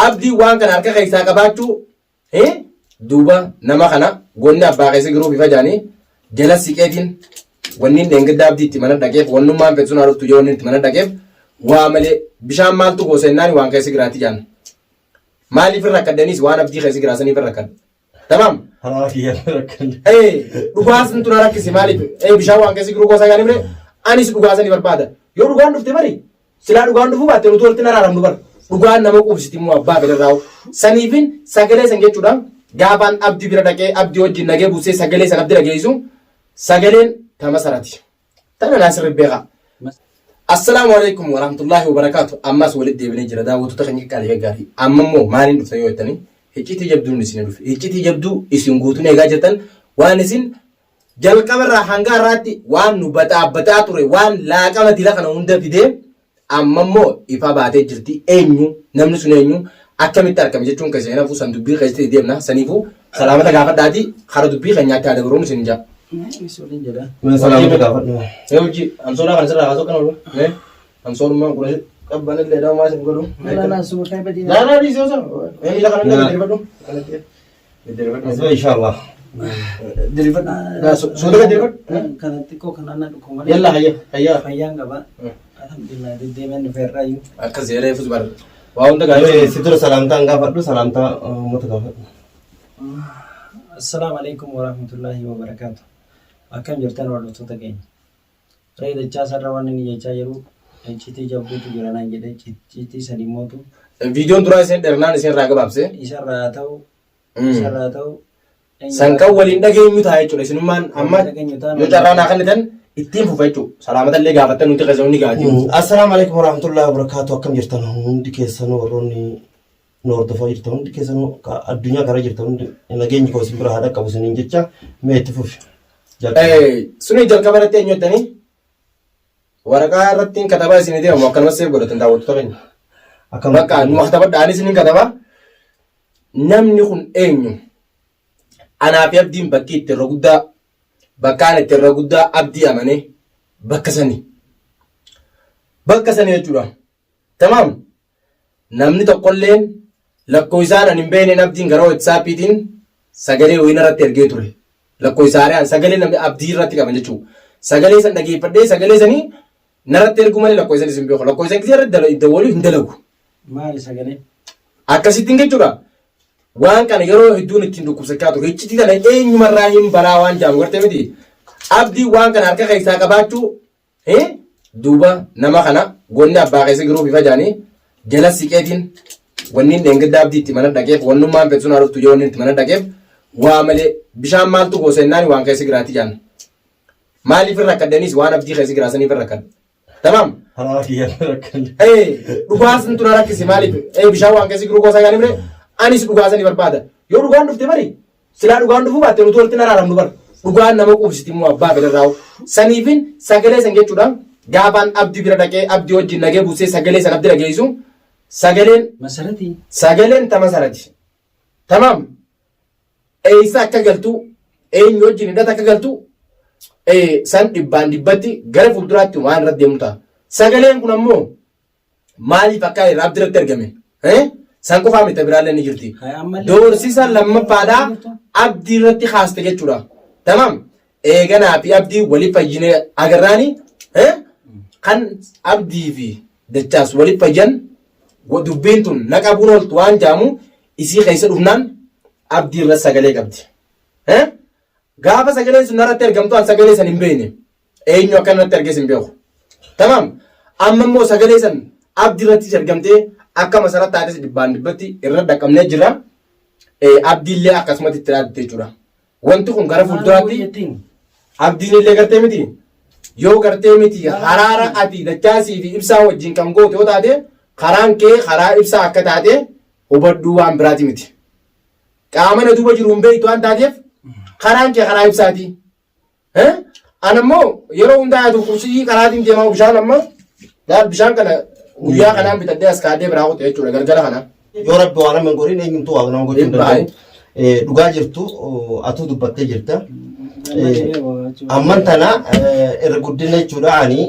Abdii waan kana harka keessaa qabaachuu duuba nama kana gonni abbaa keessa giruu bifa jaanii jala siqeetiin wanni dheengadda abdii itti mana dhaqeef wannummaan fedhu sun haa dhuftu jee wanni itti mana dhaqeef waa malee bishaan maaltu goosa jennaan waan keessa giraatti jaan. Maaliif irra rakkadhaniis waan abdii keessa giraasaniif irra rakkadha. Tamaam. Haraa kiyya rakkanne. Ee dhugaa sun tuna rakkise maaliif ee bishaan waan keessa giruu goosa jaanii bire anis dhugaa sani barbaada. Yoo dhugaan dhufte bari silaa dhugaan dhufuu baatte nuti walitti naraaramnu bar. Dhugaan nama quubsiti immoo abbaa fedherraa. Saniifin sagalee san jechuudha gaafaan abdii bira dhaqee abdii wajjin nagee buusee sagalee san abdii dhageessu sagaleen tama sarati. Tana naa sirri beekaa. Assalaamu alaikum warahmatullahi wabarakaatu. Ammas walitti deebinee jira daawwattoota keenya qaalii gaggaarii. Amma immoo maaliin dhuftan yoo jettanii iccitii jabduun isin dhufe. Iccitii jabduu isin guutuun eegaa jirtan waan isin jalqaba irraa hanga har'aatti waan nu baxaabbaxaa ture waan laaqama dila kana hunda fidee amma immoo ifa baatee jirti eenyu namni sun eenyu akkamitti argame jechuun keessa hin hafu san dubbii keessatti deemna saniifuu salaamata gaafadhaati kara dubbii keenyaatti haa dabaruun isin jaa. Mee salaamata gaafadhu. Mee hojii ansoolaa kana sirraa kaasuu kana oolu mee ansoolummaan kun qabbanillee dhawamaa isin godhu. Laa laa dhiisee osoo mee miila kana illee gadi rifadhu. Asba inshallah. Suuta gadi rifadhu. Kana xiqqoo kana na dhukku malee. Yalla hayya hayya. Fayyaan qaba. Alhamdulillah deddeebiin dhufeerraayyuu. Akkas jedhee fus bara. Waa hunda gaarii. Mee si dura salaamtaan gaafadhu salaamtaa uummata gaafadhu. Assalaamu alaikum warahmatullahi wabarakaatu. Akkam jirtan hordoftoota keenya. Ree dachaa sarara waan inni jechaa jiru iccitii jabduutu jira naan jedhe iccitii sadi mootu Viidiyoon duraa isin dheernaan isin irraa gabaabse. isarraa haa ta'u isarraa haa ta'u San kan waliin dhageenyu ta'a jechuudha. Isinummaan amma dhageenyu ta'a. yoo carraa naa kennitan ittiin fufa jechuudha. Salaamata illee gaafattan nuti keessa hundi gaati. Assalaamu alaikum warahmatullahi wabarakatuh. Akkam jirtan hundi keessanuu warroonni nu hordofaa jirtan hundi keessanuu addunyaa karaa jirtan hundi nageenyi koo isin bira haa dhaqqabu isiniin jecha mee itti fufi. Suni jalqaba irratti eenyu jettanii waraqaa irratti hin katabaa isin deemamu akkanumas seef godhatan daawwattoota keenya. Akkam Bakka nu katabadha anis ni katabaa. Namni kun eenyu? Anaa fi abdiin bakki itti irra guddaa bakkaan itti irra guddaa abdii amanee bakka sani. Bakka sani jechuudha. Tamaam. Namni tokkolleen lakkoofsaan ani hin beekneen abdiin gara WhatsAppiitiin sagalee wayii narratti ergee ture. Lakkoofsa haaraan sagalee namni abdii irratti qaban jechuudha. Sagalee san dhageeffadhee sagalee sanii narratti erguu malee lakkoofsa hin beeku. Lakkoofsa gisee irratti dawwaluu hin dalagu. Maali sagalee? Akkasittiin jechuudha. Waan kana yeroo hedduun ittiin dhukkubsachaa ture. Iccitii tana eenyumarraa hin baraa waan jaamu gartee miti. Abdii waan kana harka keessaa qabaachuu Duuba nama kana gonni abbaa keessa giruu bifa jaanii jala siqeetiin wanni dheengadda abdii itti mana dhaqeef wannummaan fedhu sun haa dhuftu jee wanni itti mana dhaqeef waa malee bishaan maaltu goosa jennaan waan keessa giraatti jaan. Maaliif irra rakkadhaniis waan abdii keessa giraasaniif irra rakkadha. Tamaam. Haraa kiyya rakkanne. Ee dhugaa sun tuna rakkise maaliif ee bishaan waan keessa giruu goosa jaanii bire anis dhugaa sani barbaada. Yoo dhugaan dhufte bari Silaa dhugaan dhufuu baatte nuti walitti naraaramnu bar. Dhugaan nama quubsiti immoo abbaa fedherraa. Saniifin sagalee san jechuudha. Gaafaan abdii bira dhaqee abdii wajjin nagee buusee sagalee san abdii dhageessu sagaleen Masaratii. sagaleen ta masarati. Tamaam. Eessa akka galtu eenyu wajjin hidhata akka galtu san dhibbaan dhibbatti gara fuulduraatti waan irratti deemu ta'a. Sagaleen kun ammoo Maaliif akka abdi irratti argame? San qofaa miti biraallee ni jirti. Doorsisa lammaffaadhaa abdii irratti kaaste jechuudha. Tamaam. Eeganaa fi abdii wali fayyine agarraani kan abdii fi dachaas wali fayyan dubbiin tun na qabuun ooltu waan jaamu isii keessa dhufnaan abdii irra sagalee qabdi. Gaafa sagaleen sun narratti argamtu an sagalee san hin beekne. Eenyu akka natti arges hin beeku. Tamaam. Amma immoo sagalee san abdii irrattis argamtee akka masarat taates dhibbaan dhibbatti irra dhaqqabnee jira. Abdiillee akkasumatti itti dhaabde jechuudha. Wanti kun gara fuulduraatti abdiin illee gartee miti. Yoo gartee miti haraara ati dachaasii fi ibsaa wajjin kan goote yoo taate karaan kee karaa ibsaa akka taate hubadhuu waan biraati miti. Qaama na duuba jiru hin beektu waan taateef karaan kee karaa ibsaati. Ana immoo yeroo hundaa yaadu kursii karaatiin deemaa bishaan amma laal bishaan kana guyyaa kanaan bitadhee as kaadhee biraa kute jechuudha galgala kana. Yoo rabbi waa nama hin godhin eenyumtuu waa nama gochuu hin danda'u. Dhugaa jirtu atuu dubbattee jirta. Amman tana irra guddina jechuudha ani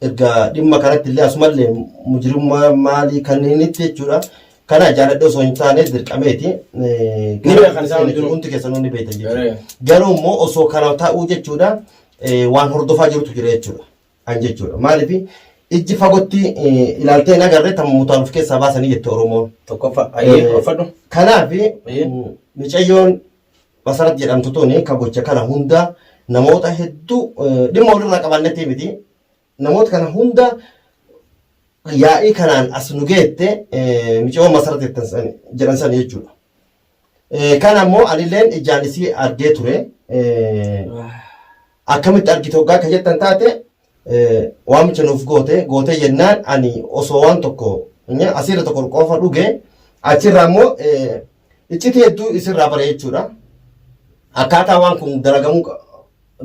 erga dhimma kanatti illee asumallee mujrimummaa maalii kanneenitti jechuudha. Kana jaaladhee osoo hin taane dirqameeti. Ni beekan isaan hundinuu. Hundi keessanuu ni beektan jechuudha. Garee. Garuu immoo osoo kana ta'uu jechuudha waan hordofaa jirutu jira jechuudha. An jechuudha. Maaliif ijji fagootti ilaaltee hin agarre tan mutaan of keessaa baasanii jette Oromoon. Tokkoffaa. Ayyee uffadhu. Kanaaf micayyoon Masarat jedhamtu tuni ka gocha kana hunda namoota hedduu dhimma walirraa qabaannetti miti. Namoota kana hunda yaa'ii kanaan as nu geette micayyoon Masarat jedhan san jechuudha. Kana immoo anilleen ijaan isii argee ture. Akkamitti argite hoggaa kan jettan taate waamicha nuuf goote gootee jennaan ani osoo waan tokko asirra tokko qofa dhuge achirraa immoo iccitii hedduu isirraa bare jechuudha. Akkaataa waan kun dalagamuu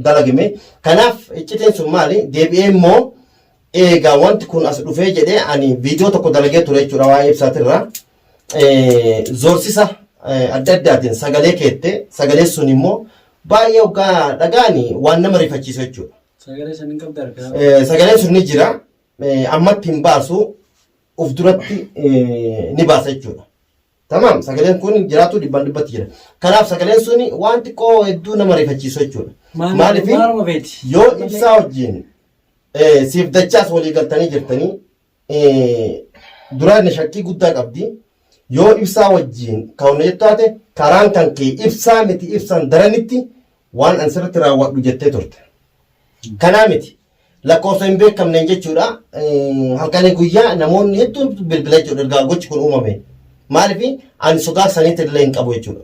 dalagame. Kanaaf iccitiin sun maali? Deebi'ee immoo eegaa wanti kun as dhufee jedhee ani viidiyoo tokko dalagee ture jechuudha waa'ee ibsaatirraa. Zoorsisa adda addaatiin sagalee keette sagalee sun immoo baay'ee hoggaa dhagaani waan nama rifachiisu jechuudha. Sagalee san hin qabda harkaa. Sagaleen sun ni jira. Ammatti hin baasu uf duratti ni baasa jechuudha. Tamaam sagaleen kun jiraatu dhibbaan dhibbatti jira. Kanaaf sagaleen sun waan xiqqoo hedduu nama rifachiisu jechuudha. Maaliif Maaluma beeti? yoo ibsaa wajjin siif dachaas walii galtanii jirtanii duraan shakkii guddaa qabdi. Yoo ibsaa wajjin kan jettu taate karaan kan kee ibsaa miti ibsaan daranitti waan an sirriitti raawwadhu jettee turte. Kanaa miti. Lakkoofsa hin beekamneen jechuudha. Halkanii guyyaa namoonni hedduun bilbila jechuudha ergaa gochi kun uumame. Maaliif ani sodaa saniitti illee hin qabu jechuudha.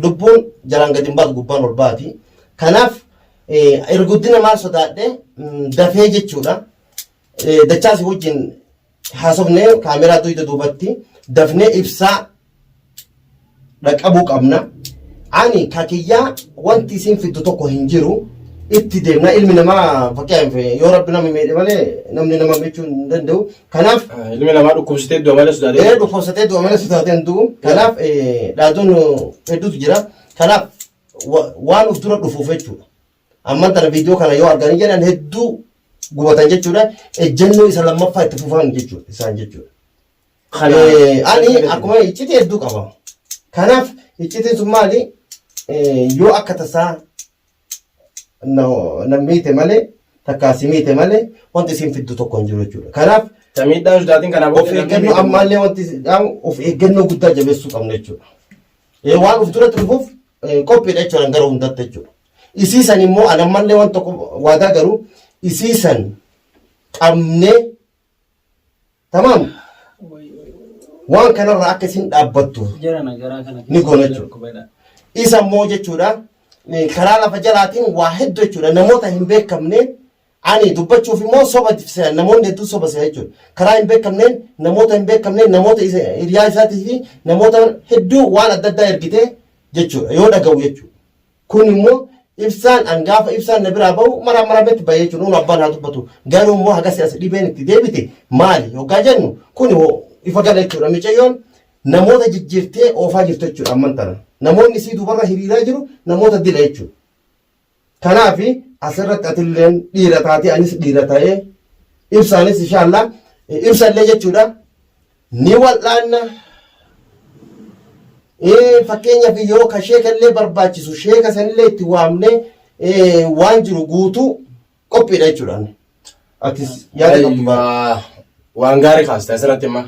Lubbuun jalaan gadi hin baatu gubbaan ol baati. Kanaaf erguddina maal sodaadhe dafee jechuudha. Dachaasi wajjin haasofnee kaameraa dugda duubatti dafnee ibsaa dhaqqabuu qabna. Ani ka kiyyaa wanti isin fiddu tokko hin jiru. Itti deemna ilmi namaa fakkeenyaaf yoo rabbi nama miidhe malee namni nama miidhuu hin danda'u. Kanaaf Ilmi namaa dhukkubsatee du'a malee sodaatee. Dhukkubsatee du'a malee sodaatee hin du'u. Kanaaf dhaaduun hedduutu jira. Kanaaf waan of dura dhufuuf jechuudha. Amman tana viidiyoo kana yoo arganii jedhan hedduu gubatan jechuudha. Ejjennoo isa lammaffaa itti fufan jechuudha isaan jechuudha. Ani akkuma iccitii hedduu qaba. Kanaaf iccitiin sun maali? Yoo akka tasaa na miite malee takkaa si miite malee wanti isin fiddu tokko hin jiru jechuudha. Kanaaf Miidhaan sodaatiin kanaa of eeggannoo ammaallee wanti dhaamu of eeggannoo guddaa jabeessuu qabna jechuudha. Waan of duratti dhufuuf qophiidha jechuudha gara hundatti jechuudha. Isii san immoo an ammallee waan tokko waadaa garuu isii san qabnee tamaam waan kanarraa akka isin dhaabbattu Jarana garaa kana ni goona jechuudha. Isa immoo jechuudha karaa lafa jalaatiin waa hedduu jechuudha namoota hin beekamne ani dubbachuuf immoo soba se'an namoonni hedduun soba se'an jechuudha. Karaa hin beekamneen namoota hin beekamneen namoota hiriyaa isaatii fi namoota hedduu waan adda addaa ergitee jechuudha yoo dhaga'u jechuudha. Kun immoo ibsaan an gaafa ibsaan na biraa bahu maraa marametti bahee jechuudha. Nuun abbaan haa dubbatu. Garuu immoo hagas as dhibeen itti deebite maali hoggaa jennu kun ifa gala jechuudha. Micayyoon namoota jijjiirtee oofaa jirtu jechuudha amman tana. Namoonni isii duubarra hiriiraa jiru namoota dila jechuudha. Kanaaf asirratti atilleen dhiira taatee anis dhiira ta'ee ibsaanis inshaallah ibsallee jechuudha ni wal'aanna. Fakkeenyaaf yoo ka sheekallee barbaachisu sheeka sanillee itti waamnee waan jiru guutuu qophiidha jechuudha. Atis yaada qabdu baay'ee. Aywa, waan gaarii kaasta asirratti amma.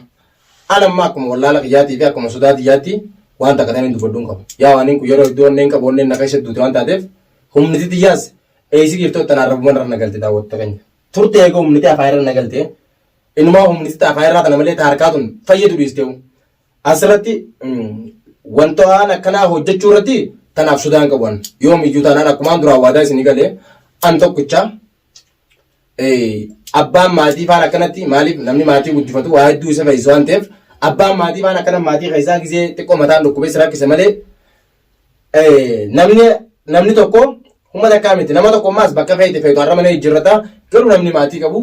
An amma akkuma wallaala kiyyaatii fi akkuma sodaa kiyyaatti waan takka tan hin dubbadhu hin qabu. Yaa waan kun yeroo iddoo onneen qabu onneen na keessa duute waan taateef humniti tiyyaas eessi giftoo tanaan rabbuman irra na galte daawwatta keenya. Turte eega humniti afaan irra na galte inumaa humniti afaan irraa tana malee ta harkaa tun fayyadu dhiisteewu. Asirratti wanta waan akkanaa hojjechuu irratti tanaaf sodaa hin qabu an. Yoom iyyuu taanaan akkumaan duraan waadaa isinii galee an tokkicha abbaan maatii faan akkanatti maaliif namni maatii guddifatu waa hedduu isa fayyisu waan ta'eef abbaan maatii faan akkana maatii keessaa gisee xiqqoo mataan dhukkubee si rakkise malee namni namni tokko humna takkaa miti nama tokko ammaas bakka feete feetu har'a mana jijjiirrata garuu namni maatii qabu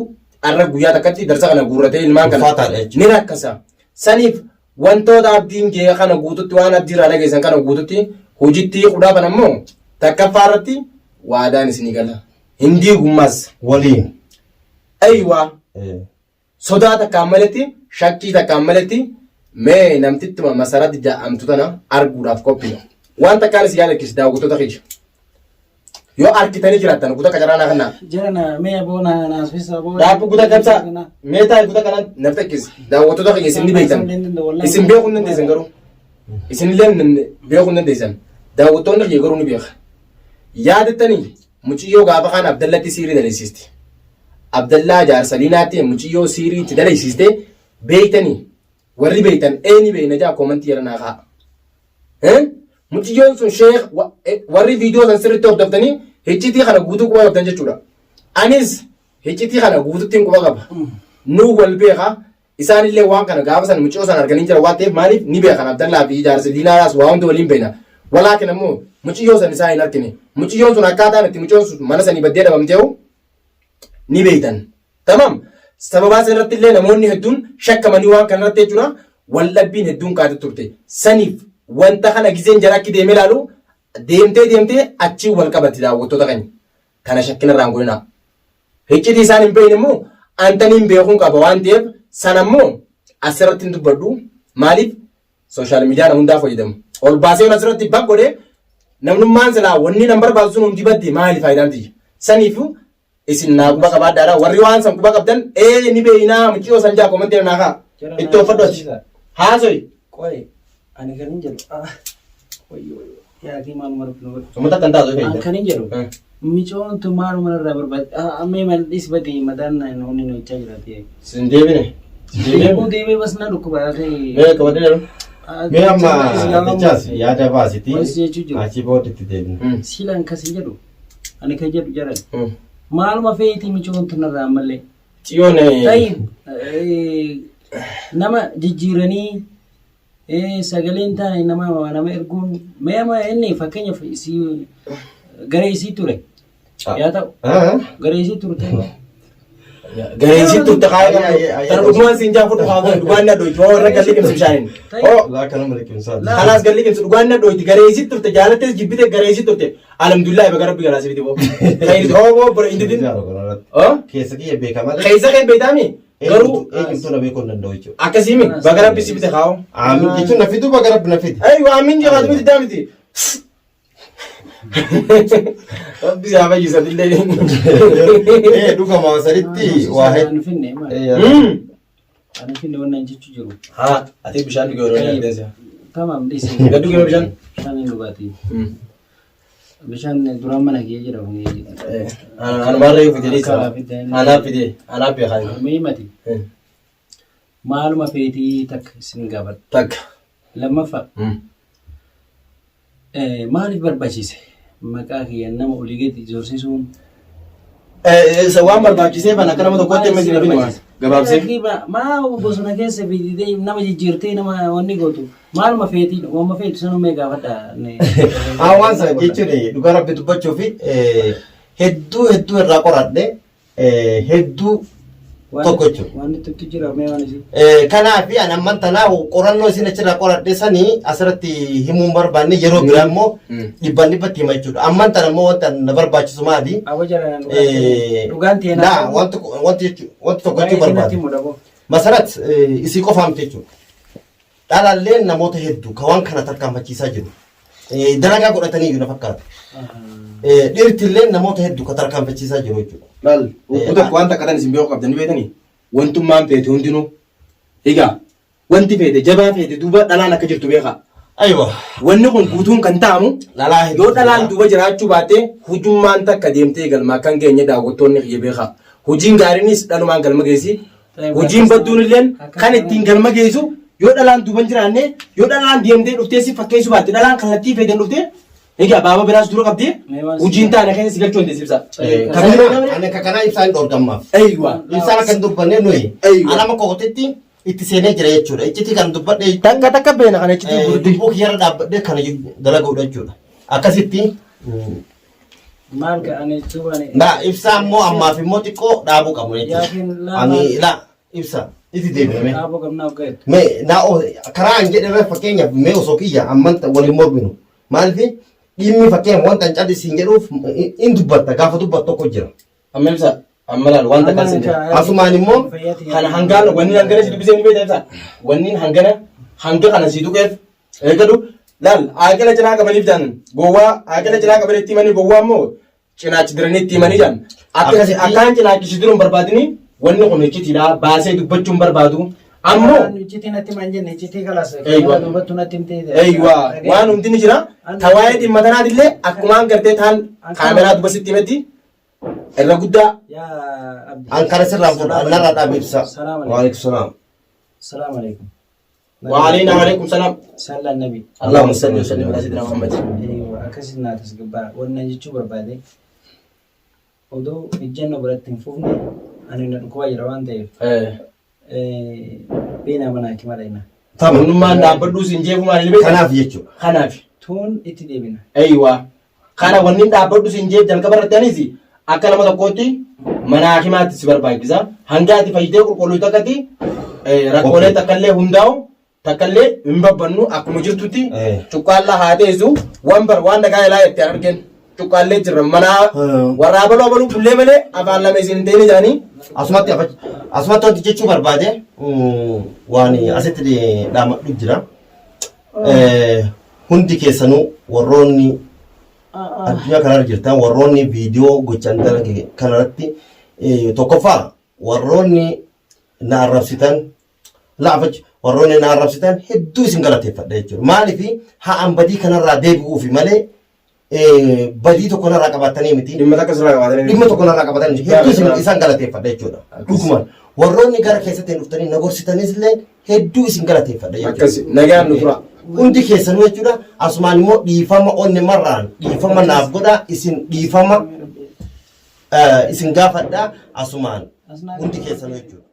har'a guyyaa takkatti darsa kana guurratee ilmaan kana Ulfaataadha jechuudha. ni rakkasa saniif wantoota abdiin jee kana guututti waan abdii irraa dhageessan kana guututti hojitti hiikuudhaaf ammoo takkaffaa irratti waadaan isinii gala. Hin diigummas. Waliin. Aywa. Sodaa takkaan maletti shakkii takkaan maletti Mee namtittuma Masarat ja'amtu tana arguudhaaf qophiidha. Waan takkaan isin yaadachiisa daawwattoota kiyya. Yoo arkitanii jiraattan guta qacaraa naa kennaa. Jara na mee aboo na naasfisa aboo. Dhaabbi guta cabsaa. Mee taa'e guta kanaan naf takkisi. Daawwattoota kiyya isin ni beektan. Isin beekuu hin dandeessan garuu. Isin illee beekuu hin dandeessan. Daawwattoonni kiyya garuu ni beeka. Yaadattanii muciyyoo gaafa kaan Abdallatti siirii daleessisti. Abdallaa jaarsa Liinaatti muciyyoo siirii itti daleessiste beektanii warri beektan eeni beekna jaa koomantii jala naa kaa'a. Mucayyoon sun sheekh warri viidiyoo san sirriitti hordoftanii hiccitii kana guutuu quba qabdan jechuudha. Anis hiccitii kana guututtiin quba qaba. Nuu wal beeka. Isaanillee waan kana gaafa san mucayyoo san arganii jira waan ta'eef maaliif ni beekan Abdallaa fi jaarsi Liinaadhaas waa hunda waliin beekna. Walaakin ammoo mucayyoo san isaan hin argine. Mucayyoon sun akkaataan itti mucayyoon sun mana sanii baddee dhabamteehu ni beektan. Tamam. Sababaa san irratti illee namoonni hedduun shakkamanii waan kana irratti jechuudha wal dhabbiin hedduun kaatee turte. Saniif wanta kana gizeen jara akki deemee ilaalu deemtee deemtee achiin wal qabatti daawwattoota keenya. Kana shakkina irraan godhinaa. Hiccitii isaan hin beekne immoo antaniin beekuun qaba waan ta'eef sana immoo asirratti hin dubbadhu. Maaliif sooshaal miidiyaa nama hundaa fayyadamu. Ol baasee waan asirratti bak godhee namnummaan silaa wanni nan barbaadu sun hundi badde maali faayidaan tiyya. Saniifuu isin naa quba qabaadhaadha warri waan san quba qabdan ee ni beeynaa mucayyoo san jaa komantii naa kaa itti uffadhu ati haasoyi. Qoy ani kan hin jedhu ah wayyoo yaa kee maaluma rabbi nu godhe. Uummata kan taatu An kan hin jedhu micoon tun maaluma irraa barbaade ammee mal dhis badi mataan namni nu jechaa jiraate. Sin deebine. Sin Deebuu deebine. deemee bas na dhukkuba yaa kee. Mee qabadhe jedhu. Mee amma jechaas yaada baasiti Wanti jechuu jiru. achii booda itti deebina. Silaan kas hin jedhu Ani kan jedhu jaran. Maaluma feetii micoon tunarraa ammallee. Xiyoon Tayyib nama jijjiiranii sagaleen taane nama nama erguun mee amma inni fakkeenyaaf isii garee isii ture. Yaa ta'u garee isii turte. Garee isii turte kaayee kan dhugumaan siin jaa fudhu haa godhu dhugaan na dhoyti hoo irra galli qimsi bishaaniin. Hoo Laa kanuma liqimsaati. kalaas galli qimsi dhugaan na dhoyti garee isii turte jaalattes jibbite garee isii turte alhamdulillah baga rabbi galaa sifiti boo. Khayri hoo boo bora indidin. Hoo Keessa kiyya beeka malee. keessa kee beektaami garuu Eenyumtuu na beekuu hin danda'u jechuudha. akkasiimi baga rabbi sifite kaa'u. Aamin jechuun na fidu baga rabbi na fidi. Aywa aamin jedhaatu miti daamiti. Rabbi si haa fayyisu illee. Ee dhugama sanitti waa Ani hedduu. finne maal? Ani finne wannan jechuu jiru. Haa ati bishaan dhugee yeroo nyaatee Tamam dhiisi. Gad dhugee bishaan? Bishaan hin dhugaatii. Bishaan duraan mana kee jira kun. Anumarra yoo fidee Akka fidee. Anaaf fidee anaaf beekaa. Mee mati maaluma feetii takka isin gaafadha. Takka. Lammaffaa Maaliif barbaachise maqaa kiyya nama olii gadi zorsisuun? Isa waan barbaachiseef an akka nama tokkootti amma isin hafin gabaabsee. Maa bosona keessa fiditee nama jijjiirtee nama wanni gootu maaluma feetii waanuma feetu sanuu mee gaafadha. Haa waan sana jechuun dhugaa rabbi dubbachuu fi hedduu hedduu irraa qoradhe hedduu tokko jechuudha. Waan itti jira mee waan isin. Kanaaf ani amman tanaa qorannoo isin achirraa qoradhe sanii asirratti himuu hin barbaanne yeroo biraa immoo dhibbaan dhibbatti hima jechuudha. Amman tana immoo wanta na barbaachisu maali? Aboo jala dhugaan ta'e Naa wanti wanti jechuu wanti tokko jechuu barbaade. Masarat isii qofaa miti jechuudha. Dhalaalleen namoota hedduu ka waan kana tarkaanfachiisaa jiru. Dalagaa godhatanii iyyuu na fakkaata. Dhiirtillee namoota hedduu ka tarkaanfachiisaa jiru jechuudha. Laal, utuu tokko waan takka tan isin beekuu qabdan ni beektanii? Wantummaan feete hundinuu. Egaa wanti feete jabaa feete duuba dhalaan akka jirtu beekaa. Aywa. Wanni kun guutuun kan ta'amu Dhalaa hedduu yoo dhalaan duuba jiraachuu baatte hujummaan takka deemtee galma akka hin geenye daawwattoonni kiyya beekaa. Hojiin gaariinis dhalumaan galma geessi. Hojiin badduun illeen kan ittiin galma geessu yoo dhalaan duuba hin jiraanne yoo dhalaan deemtee dhuftee si fakkeessuu baatte dhalaan kallattii feeteen dhuftee egaa baaba biraas dura qabdee hojiin taane keessa si galchuu dandeessi ibsa. Ani akka kanaa ibsaan hin dhorgammaaf. Eeywa. Ibsaan akka hin dubbanne nuyi. Eeywa. Anama kootitti itti seenee jira jechuudha. Iccitii kan dubbadhe Takka takka beena kana iccitii guututti. Lubbuu kiyyarra dhaabbadhee kana dalaguudha jechuudha. Akkasitti Maal ka ani jechuun ani. Laa ibsaa immoo ammaaf immoo xiqqoo dhaabuu qabnu jechuudha. Yaakiin laa Ani laa ibsa itti deebiname. Dhaabuu qabnaaf ga'eetu. Mee naa karaa an jedhe irra fakkeenyaaf mee osoo kiyya amman waliin morminu maaliif dhimmi fakkeenyaaf wanta an callisiin jedhuuf in dubbatta gaafa dubbattu tokko jira. Amma ibsa amma laal waan takka sin jedha. Asumaan immoo Kana hangaan wanni hangana si dubbisee ni beekta ibsa. Wanni hangana Hanga kana sii tuqeef eegadhu laal aaqila cinaa qabaniif jaan gowwaa aaqila cinaa qabanii itti himanii gowwaa immoo cinaachi diranii itti himanii jaan akka Akkasitti- akkaan cinaachi si diruun barbaadini wanni kun iccitiidha baasee dubbachuu hin barbaadu ammoo Iccitii natti himan jenne iccitii kalas. Eeywa. Dubattu natti himte. Eeywa waan hundi ni jira ta waa'ee dhimma tanaatillee akkumaan gartee taan kaameraa duba sitti himetti irra guddaa Yaa Abdi. An kana sirraa fuudha. An narraa dhaabi ibsa. Salaam alaikum. Waalaikum salaam. Salaam alaikum. وعلينا وعليكم السلام Salla nabi. اللهم صل وسلم على سيدنا محمد Eeywa akkasitti naa tasgabbaa. Wannan jechuu barbaade odoo ejjennoo biratti hin fufne ani na dhukkubaa jira waan ta'eef beenaa mana hakimaa dhaqna. Tamam. Onnummaan dhaabbadhuu siin jeefu maal beektaa? Kanaaf jechuudha. Kanaaf. Tuun itti deebina. Eeywa. Kana wanni dhaabbadhu siin jeef jalqaba irratti anis akka nama tokkootti mana hakimaatti si barbaachisa. Hanga ati fayyitee qulqulluu takkatti rakkoolee takkallee hundaa'u takkallee hin babbannu akkuma jirtutti cuqqaallaa haa teessu waan bar waan dhagaa ilaa itti argeen cuqqaallee jirra manaa warraa baluu abaluu bullee malee afaan lama isin hin ta'in jedhanii Asumatti asumatti wanti jechuu barbaade waan asitti dhaamadhu jira. Hundi keessanuu warroonni addunyaa kanarra jirtan warroonni viidiyoo gochaan dalage kanarratti tokkoffaa warroonni na arrabsitan laafach warroonni na arrabsitan hedduu isin galateeffadha jechuudha. Maaliif haa an badii kanarraa deebi'uufi malee badii tokko narraa qabaattanii miti. Dhimma takka sirraa qabaatanii. Dhimma tokko narraa qabatanii hedduu isin isaan galateeffadha jechuudha. Dhugumaan warroonni gara keessatti hin dhuftanii na gorsitanis illee hedduu isin galateeffadha jechuudha. Akkasi nagaan nu tura. Hundi keessanuu jechuudha asumaan immoo dhiifama onni marraan dhiifama naaf godha isin dhiifama isin gaafadha asumaan hundi keessanuu jechuudha.